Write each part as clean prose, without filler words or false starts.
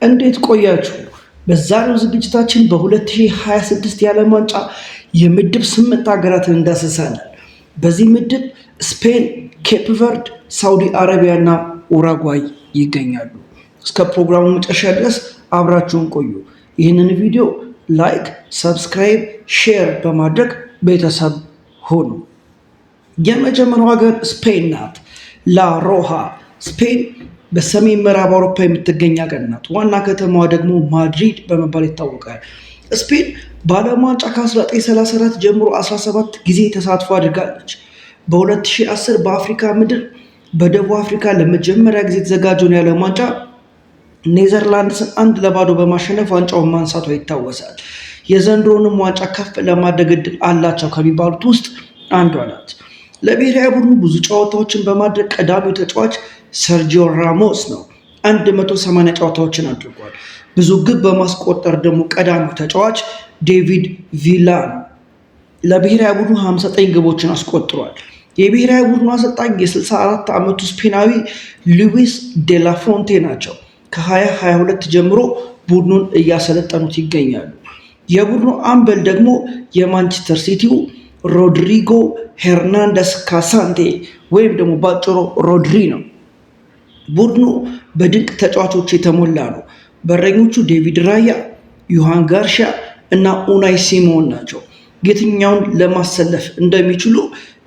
እንዴት ቆያችሁ? በዛሬው ዝግጅታችን በ2026 የዓለም ዋንጫ የምድብ 8 ሀገራትን እንዳስሳለን። በዚህ ምድብ ስፔን፣ ኬፕ ቨርድ፣ ሳውዲ አረቢያ እና ኡራጓይ ይገኛሉ። እስከ ፕሮግራሙ መጨረሻ ድረስ አብራችሁን ቆዩ። ይህንን ቪዲዮ like፣ subscribe፣ share በማድረግ ቤተሰብ ሁኑ። የመጀመሪያው ሀገር ስፔን ናት። ላ ሮሃ። ስፔን በሰሜን ምዕራብ አውሮፓ የምትገኝ ሀገር ናት። ዋና ከተማዋ ደግሞ ማድሪድ በመባል ይታወቃል። ስፔን በዓለም ዋንጫ ከ1934 ጀምሮ 17 ጊዜ ተሳትፎ አድርጋለች። በ2010 በአፍሪካ ምድር በደቡብ አፍሪካ ለመጀመሪያ ጊዜ የተዘጋጀውን የዓለም ዋንጫ ኔዘርላንድስን 1-0 በማሸነፍ ዋንጫውን ማንሳቷ ይታወሳል። የዘንድሮንም ዋንጫ ከፍ ለማድረግ እድል አላቸው ከሚባሉት ውስጥ አንዷ ናት። ለብሔራዊ ቡድኑ ብዙ ጨዋታዎችን በማድረግ ቀዳሚው ተጫዋች ሰርጂዮ ራሞስ ነው። 180 ጨዋታዎችን አድርጓል። ብዙ ግብ በማስቆጠር ደግሞ ቀዳሚው ተጫዋች ዴቪድ ቪላ ነው። ለብሔራዊ ቡድኑ 59 ግቦችን አስቆጥሯል። የብሔራዊ ቡድኑ አሰልጣኝ የ64 ዓመቱ ስፔናዊ ሉዊስ ዴላፎንቴ ናቸው። ከ2022 ጀምሮ ቡድኑን እያሰለጠኑት ይገኛሉ። የቡድኑ አምበል ደግሞ የማንቸስተር ሲቲው ሮድሪጎ ሄርናንደስ ካሳንቴ ወይም ደግሞ ባጭሩ ሮድሪ ነው። ቡድኑ በድንቅ ተጫዋቾች የተሞላ ነው። በረኞቹ ዴቪድ ራያ፣ ዮሃን ጋርሺያ እና ኡናይ ሲሞን ናቸው። የትኛውን ለማሰለፍ እንደሚችሉ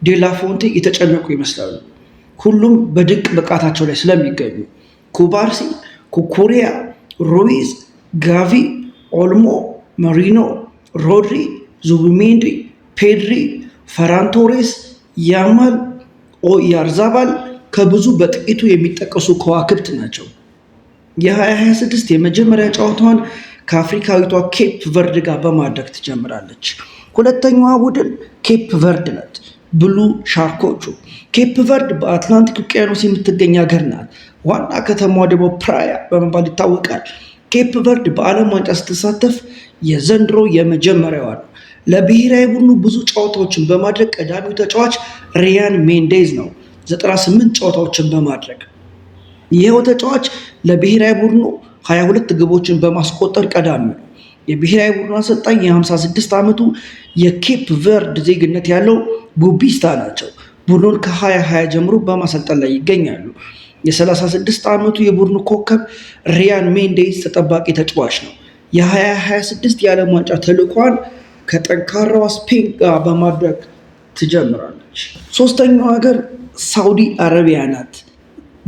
ዴላፎንቴ የተጨነቁ ይመስላሉ። ሁሉም በድንቅ ብቃታቸው ላይ ስለሚገኙ ኩባርሲ፣ ኩኩሪያ፣ ሩይዝ፣ ጋቪ፣ ኦልሞ፣ መሪኖ፣ ሮድሪ፣ ዙቢሜንዲ፣ ፔድሪ፣ ፈራን ቶሬስ፣ ያማል፣ ኦያርዛባል ከብዙ በጥቂቱ የሚጠቀሱ ከዋክብት ናቸው። የ2026 የመጀመሪያ ጨዋታዋን ከአፍሪካዊቷ ኬፕ ቨርድ ጋር በማድረግ ትጀምራለች። ሁለተኛዋ ቡድን ኬፕ ቨርድ ናት። Blue ሻርኮቹ። ኬፕ ቨርድ በአትላንቲክ ውቅያኖስ የምትገኝ ሀገር ናት። ዋና ከተማዋ ደግሞ ፕራያ በመባል ይታወቃል። ኬፕ ቨርድ በዓለም ዋንጫ ስትሳተፍ የዘንድሮ የመጀመሪያዋ ነው። ለብሔራዊ ቡድኑ ብዙ ጨዋታዎችን በማድረግ ቀዳሚው ተጫዋች ሪያን ሜንዴዝ ነው፣ 98 ጨዋታዎችን በማድረግ። ይኸው ተጫዋች ለብሔራዊ ቡድኑ 22 ግቦችን በማስቆጠር ቀዳሚ ነው። የብሔራዊ ቡድኑ አሰልጣኝ የ56 ዓመቱ የኬፕ ቨርድ ዜግነት ያለው ቡቢስታ ናቸው። ቡድኑን ከ2020 ጀምሮ በማሰልጠን ላይ ይገኛሉ። የ36 ዓመቱ የቡድኑ ኮከብ ሪያን ሜንዴዝ ተጠባቂ ተጫዋች ነው። የ2026 የዓለም ዋንጫ ተልዕኳን ከጠንካራዋ ስፔን ጋር በማድረግ ትጀምራለች። ሶስተኛው ሀገር ሳውዲ አረቢያ ናት።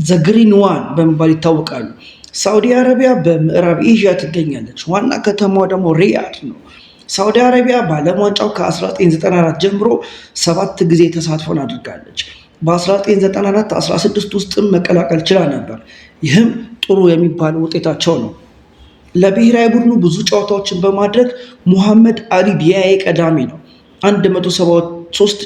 The Green One በመባል ይታወቃሉ። ሳውዲ አረቢያ በምዕራብ ኤዥያ ትገኛለች። ዋና ከተማዋ ደግሞ ሪያድ ነው። ሳውዲ አረቢያ በዓለም ዋንጫው ከ1994 ጀምሮ 7 ጊዜ ተሳትፎን አድርጋለች። በ1994 16 ውስጥም መቀላቀል ችላ ነበር። ይህም ጥሩ የሚባል ውጤታቸው ነው። ለብሔራዊ ቡድኑ ብዙ ጨዋታዎችን በማድረግ ሙሐመድ አሊ ዲያዬ ቀዳሚ ነው፣ 173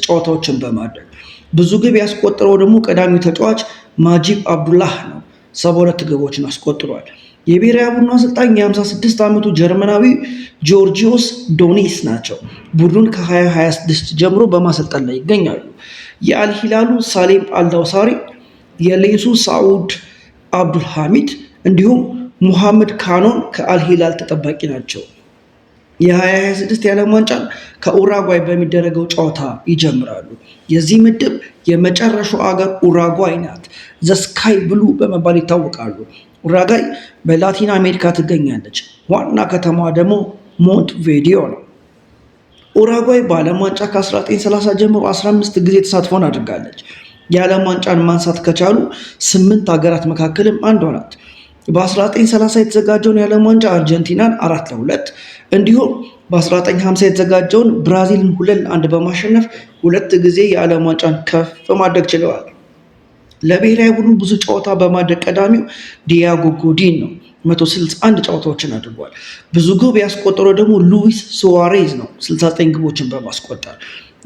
ጨዋታዎችን በማድረግ። ብዙ ግብ ያስቆጠረው ደግሞ ቀዳሚው ተጫዋች ማጂብ አብዱላህ ነው፣ 72 ግቦችን አስቆጥሯል። የብሔራዊ ቡድኑ አሰልጣኝ የ56 ዓመቱ ጀርመናዊ ጆርጂዮስ ዶኒስ ናቸው። ቡድኑን ከ2026 ጀምሮ በማሰልጠን ላይ ይገኛሉ። የአልሂላሉ ሳሌም አልዳውሳሪ፣ የሌንሱ ሳዑድ አብዱልሐሚድ እንዲሁም ሙሐመድ ካኖን ከአልሂላል ተጠባቂ ናቸው። የ2026 የዓለም ዋንጫን ከኡራጓይ በሚደረገው ጨዋታ ይጀምራሉ። የዚህ ምድብ የመጨረሻው አገር ኡራጓይ ናት። The Sky Blue በመባል ይታወቃሉ። ኡራጓይ በላቲን አሜሪካ ትገኛለች። ዋና ከተማዋ ደግሞ ሞንቴቪዲዮ ነው። ኡራጓይ በዓለም ዋንጫ ከ1930 ጀምሮ 15 ጊዜ ተሳትፎን አድርጋለች። የዓለም ዋንጫን ማንሳት ከቻሉ 8 ሀገራት መካከልም አንዷ ናት። በ1930 የተዘጋጀውን የዓለም ዋንጫ አርጀንቲናን 4-2 እንዲሁም በ1950 የተዘጋጀውን ብራዚልን 2-1 በማሸነፍ 2 ጊዜ የዓለም ዋንጫን ከፍ ማድረግ ችለዋል። ለብሔራዊ ቡድኑ ብዙ ጨዋታ በማድረግ ቀዳሚው ዲያጎ ጎዲን ነው። 161 ጨዋታዎችን አድርጓል። ብዙ ግብ ያስቆጠረው ደግሞ ሉዊስ ሱዋሬዝ ነው፣ 69 ግቦችን በማስቆጠር።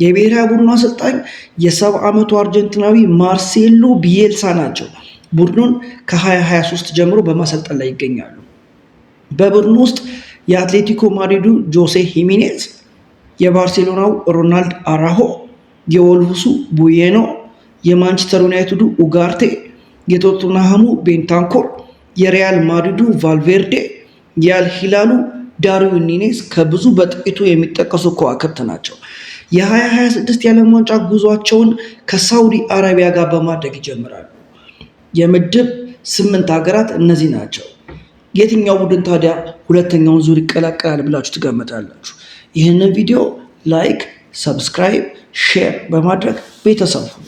የብሔራዊ ቡድኑ አሰልጣኝ የ70 ዓመቱ አርጀንቲናዊ ማርሴሎ ቢዬልሳ ናቸው። ቡድኑን ከ2023 ጀምሮ በማሰልጠን ላይ ይገኛሉ። በቡድኑ ውስጥ የአትሌቲኮ ማድሪዱ ጆሴ ሂሚኔዝ፣ የባርሴሎናው ሮናልድ አራሆ፣ የወልቭሱ ቡዬኖ፣ የማንቸስተር ዩናይትዱ ኡጋርቴ፣ የቶተንሃሙ ቤንታንኮር፣ የሪያል ማድሪዱ ቫልቬርዴ፣ የአል ሂላሉ ዳርዊን ኑኔዝ ከብዙ በጥቂቱ የሚጠቀሱ ከዋክብት ናቸው። የ2026 የዓለም ዋንጫ ጉዟቸውን ከሳውዲ አረቢያ ጋር በማድረግ ይጀምራሉ። የምድብ 8 ሀገራት እነዚህ ናቸው። የትኛው ቡድን ታዲያ ሁለተኛውን ዙር ይቀላቀላል ብላችሁ ትገምታላችሁ? ይህንን ቪዲዮ like፣ subscribe፣ share በማድረግ ቤተሰብ ሁኑ።